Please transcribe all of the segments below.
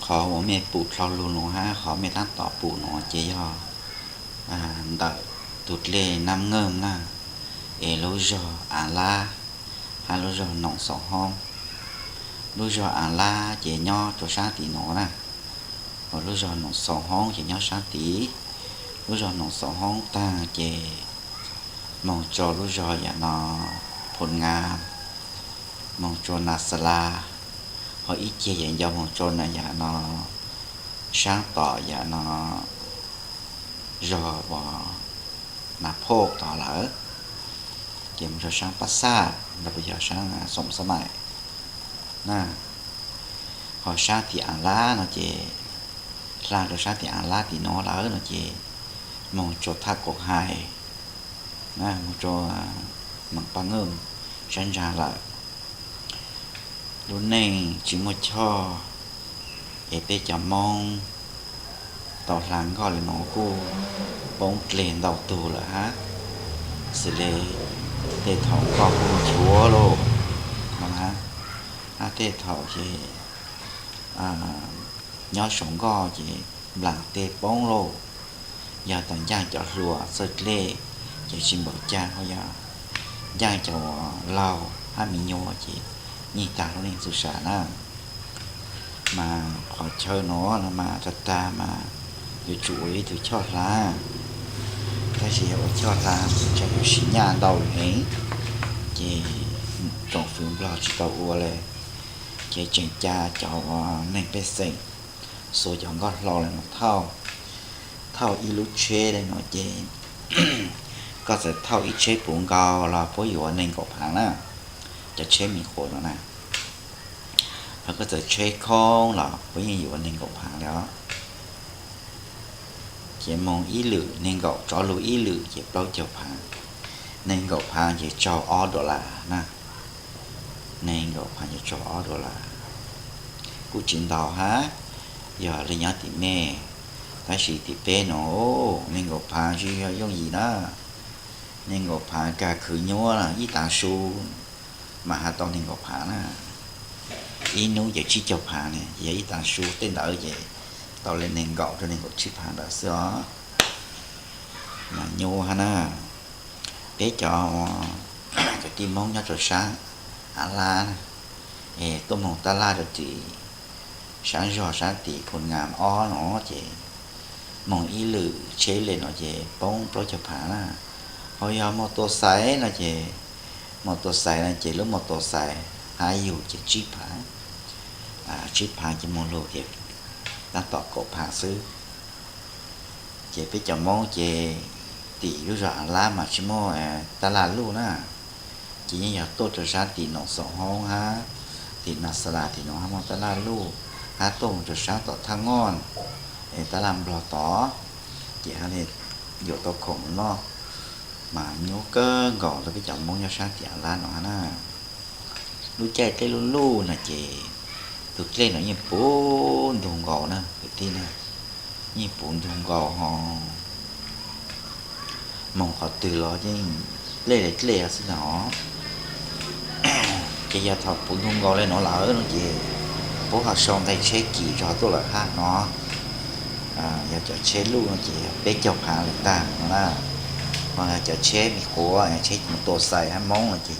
Qhov uas mej pum dlhau lug nuav hab qhov mej taab tom pum nuav ces yog ntawm tug dlej Nab Nkeej na, es lub zog Aav Lab hab lub zog Noom Xaus Hoob. Lub zog Aav Lab ces nyob rua saab tim nuav na, lub zog Noom Xaus Hoob ces nyob saab tid. Lub zog Noom Xaus Hoob taag ces moog rua lub zog yam no Phoo Ngaa, moog rua Naa Xa Laa, ho ib ceg yam nco moog rua na yam no saab tom yam no zog uas Naa Phoj tod lawm, ces moog rua saab Pab Xaj los puas yog saab Xoom Xab Maim na. Ho saab tim Aav Lab no ces, hla rua saab tim Aav Lab tim nuav lawm no ces moog rua Thaj Kaum Hais, moog rua Maam Paj Nkeej saab ntsa lawm. Lub neej tsi muaj choj, es peb cov Moob tau hla nkoj le nuav kuj poob dleg ntau tug lawm hab, xws le tej thaum nkoj kuj nchuav lauj, hab tej thaum ces nyob saum nkoj ces nplaam teg poob lauj. Yog tas ncaaj cov hluas txawj dlej ces tsi npaum caag, ho yog ncaaj cov laug hab me nyuam ces yeej tag lub neej txuj sa na. Mas qhov chaw nuav no mas tag tag mas yuav tsum ua ib tug choj hla, tab sis yog ua choj hla tseem yuav sim nyaj ntau heev, ces tsoom fwv Nplog tsi tau ua le, ces tseem ca cov uas neeg pej xeem xuas cov nkoj hlau le nuav thauj. Thauj ib lub tsheb le nuav ces koj txawm thauj ib tsheb puv nkaus los puab yuav neeg nkaum phaav na, cov tsheb me quas no na. Ho koj txawm tsheb khoob los puab yeej yuav neeg nkaum phaav le os. Ces moog ib lwm neeg nkaum, tsov lug ib lwm ces plaub caug phaav. Neeg nkaum phaav ces tsaug ob dollar na. Neeg nkaum phaav ces tsaug ob dollar, kuj tsi ntau hab, yog le nyob tim mej. Tab sis tim peb nuav, neeg nkaum phaav tsi yog yooj yim na. Neeg nkaum phaav kag khwv nyuab ib taag su mas has tau neeg nkaum phaav na. Ib nub ces tsib caug phaav ne, yog ib taag su tej ntawd ces tau le neeg nkaum rua neeg nkaum tsib phaav ntawd xwb os. Mas nyuaj hab na. Peb cov kwv tij Moob nyob rua saab Aav Lab, es tuaj moog tab laj rua tim saab zog saab tim Phoo Ngaa ob no ces moog ib lwm tsheb le no ces poob plaub caug phaav na. Ho yog mos tos xais no ces, mos tos xais no ces lub mos tos xais hab yug ces tsib phaav, tsib phaav ces moog lug ces taab tom kaum phaav xwb. Ces peb cov Moob ces tim lub zog Aav Lab mas tsi muaj tab laj luj na, ces yeej yog tuaj rua saab tim Noom Xaus Hoob hab tim Naa Xa Laa tim nuav hab muaj tab laj luj, hab tuaj moog rua saab tom Thaj Ngoj es tab laj Nplog tod, ces hab yuav tau khoom noj, mas nyuaj kawg nkaus rua peb cov Moob nyob saab tim Aav Lab no hab na. Lub caij dlej luj luj no ces tug dlej no yeej puv ntug nkaus na kwv tij na, yeej puv ntug nkaus ho moog qhov twg los yeej dlej le dlej xwb na os. Ces yog thaum puv ntug nkaus le nuav lawm no ces puab ho sau nqe tsheb kis rau tuaj lawm hab no. Yog cov tsheb luj no ces yog peb caug phaav lawm ntag no na. Ho cov tsheb me quav, tsheb mus tua xais hab Moob no ces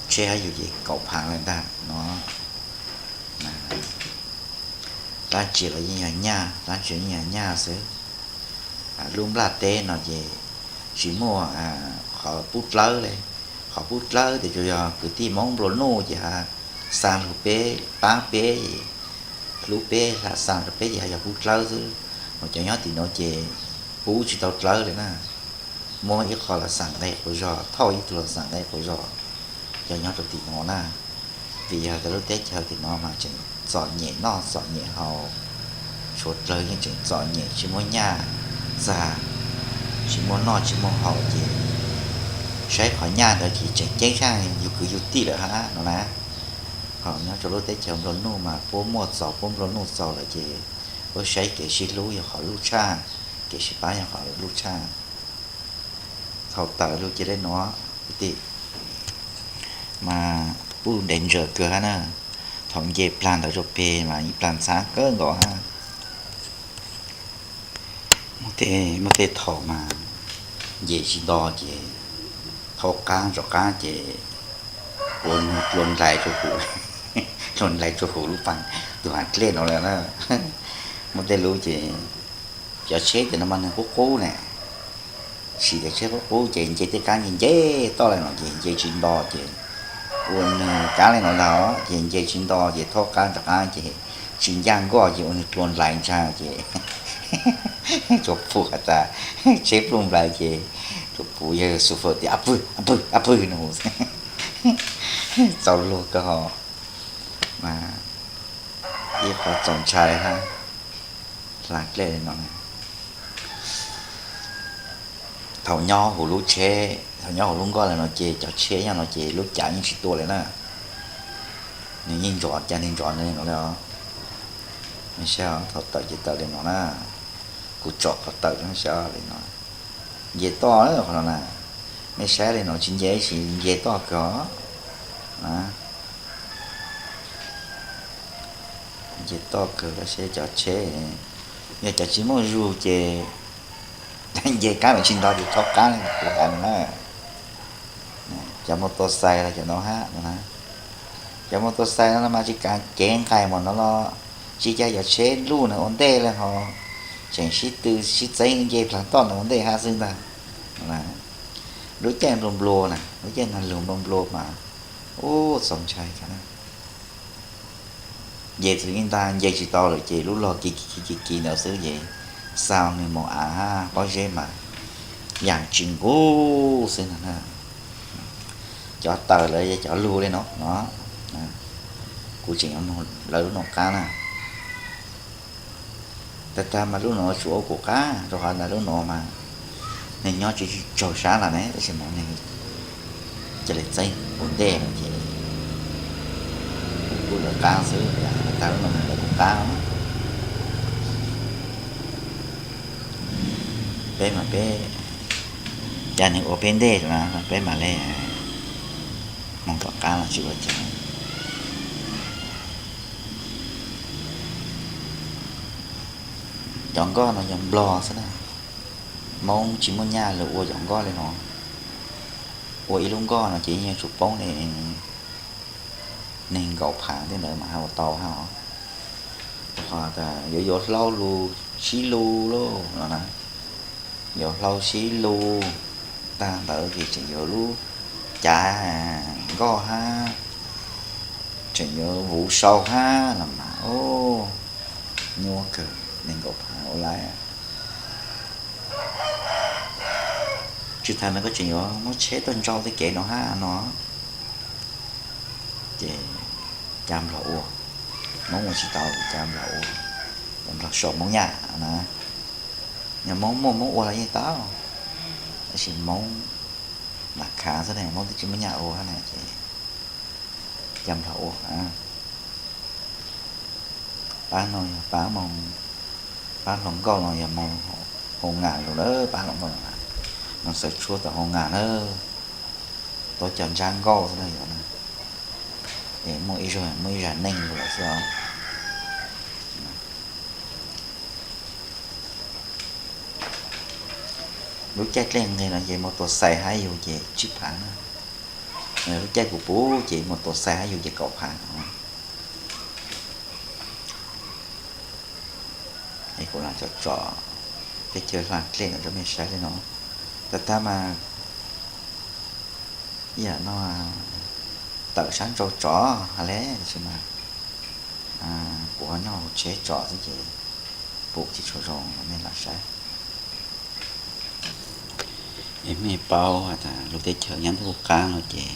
tsheb hab yug ces kaum phaav lawm ntag no. Dlaab tsi los yeej yog nyaj, dlaab tsi yeej yog nyaj xwb. Lub nplaj teb no ces tsis muaj qhov pub dlawb le. Qhov pub dlawb tes tsuas yog kwv tij Moob nplua nuj ces ha xa lug peb, paab peb, hlub peb, hla xa lug peb ces ha yog pub dlawb xwb. Mas cov nyob tim nuav ces pub tsis tau dlawb le na. Muab ib qho los xam nqe quas zog, thauj ib tug los xam nqe quas zog, cov nyob rau tim nuav na. Vim yog tas lub teb chaws tim nuav mas tseem txom nyem noj txom nyem haus, tshuav dlawg yeej tseem txom nyem, tsis muaj nyaj txag, tsis muaj noj tsis muaj haus ces saib qhov nyaj ntawd ces tseem ceeb tshaj yug kwv yug tij lawm hab no na. Ho nyob rau lub teb chaws nplua nuj mas puab muaj txaus, puab nplua nuj txaus lawm ces puab saib kev sib hlub yog qhov luj tshaj, kev sib pab yog qhov luj tshaj. Thaum tawm lug cia le nuav kwv tij, mas puj ntev ntsaws kawg hab na. Thaum nce plag ntawd rau pem mas ib plag ntxhab kawg nkaus hab. Muaj tej thaum mas nce tsis nto ces thaub qab ntsaum qab ces ua nws dlua nlais rau huv, dlua nlais rau huv lub pas, tus hav dlej no lawm na. Muaj tej lub ces cov tsheb ces no mas nws qub qub ne, siv cov tsheb qub qub ces nce tej kab nce nce toj li no ces nce tsis nto ces ua nws kab li no ntag, ces nce tsis nto ces thaub qab ntsaum qab ces tsis ncaj nkoj ces ua nws dlua nlais ntshai ces tsuas pum has tas tsheb pluj nplaws ces tsuas pum yawg xu fawm tias a pwg a pwg a pwg no. Txaus luag kawg hos, mas ib qhov txaus ntshai hab, hla dlej li no. Thaum nyob huv lub tsheb, thaum nyob huv lub nkoj li no ces cov tsheb nyob no ces lub cav yeej tsis tua li na. Nws yeej ntsos, cas nws ntsos nws li no li os. Mej saib, thaum tawm ces tawm li no na. Kuv tsom qhov tawm mej saib li no. Nce toj qhov no na. Mej saib li no tsis nce tsis nce toj kawg os. Nce toj kawg, saib cov tsheb, yog cov tsis muaj zug ces nce kab mas tsis nto ces thaub qab li kuv has no na. Cov mus tua xais los cov no hab no na. Cov mus tua xais no mas tsis kav cev nqaim mas no los tsis ca cov tsheb luj nws ua ntej li ho, tseem sib tw sib txeeb nce plag toj nws ua ntej hab xwb ntag. Lub caij nplua nplua na, lub caij nag lug nplua nplua mas ub txaus ntshai kawg na. Nce txug ib ntag nce tsis tau lawm ces lub log kiv kiv kiv kiv ntawd xwb ces xau nws mus av hab pob zeb mas yam tsis nqub xwb ntag na. Cov tawm lawm yog cov lug li no no, kuv tseem yuav nug lawv lub no qab na. Tag tag mas lub no tsuas ua kuv qab rau qhov lub no mas nws nyob tsis tsaug sab lawm ne, tab sis mas nws ca le txeeb kuv ntej no ces kuv kuj lawv qab xwb, tag lub no mas lawv kuv qab. Peb mas peb, cas nws ua peb ntej na peb mam le moog tom qab los tsis ua cas. Cov nkoj no yog Nplog xwb na, Moob tsis muaj nyaj lug ua cov nkoj li no. Ua ib lub nkoj no ces yeej yuav tsum poob li neeg nkaum phav tej ntawd mas hab ua tau hab os. Rau qhov tas yuav yuav hlau lug sib lug lauj no na, yuav hlau sib lug tag ntawd ces tseem yuav lub cav nkoj hab, tseem yuav vuv sau hab no mas nyuaj kawg, neeg nkaum phav ua laib. Tsis tas no koj tseem yuav muab tsheb tuaj ntsauj tej kev no hab no. Ces ca Nplog ua, Moob ua tsis tau, ca Nplog ua, ca Nplog sau Moob nyaj na. Yog Moob muaj Moob ua los yeej tau, tab sis Moob lam khav xwb ne, Moob twb tsis muaj nyaj ua na ces ca Nplog ua. Pab no yog pab, pab hluas nkauj no yog mus hoo nas lug lawm, pab hluas nkauj no mus xaws tshuaj tom hoo nas na, tuav cov ntsab nkauj xwb na yog na. Es muaj ib zag, muaj ib zag neej lug lawm xwb os. Lub caij dlej nqig no ces mus tua xais hab yug ces tsib phav na. Lub caij kuv pum ces mus tua xais hab yug ces kaum phav no. Es kuv lam tsom tsom teb chaws hla dlej no rau mej saib li no. Tag tag mas ib yam no tawm sab nraud tsom hab le, tab sis mas kuv ho nyob hauv tsheb tsom xwb ces pum tsis tshua zoo rau mej lam saib. Es mej paub has tas lub teb chaws nyob ntuj qab no ces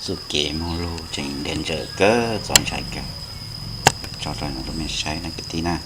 txuj kev moog lug tseem ntiav ntsaws kawg, txaus ntshai kawg. Tso rau no rau mej saib na kwv tij na.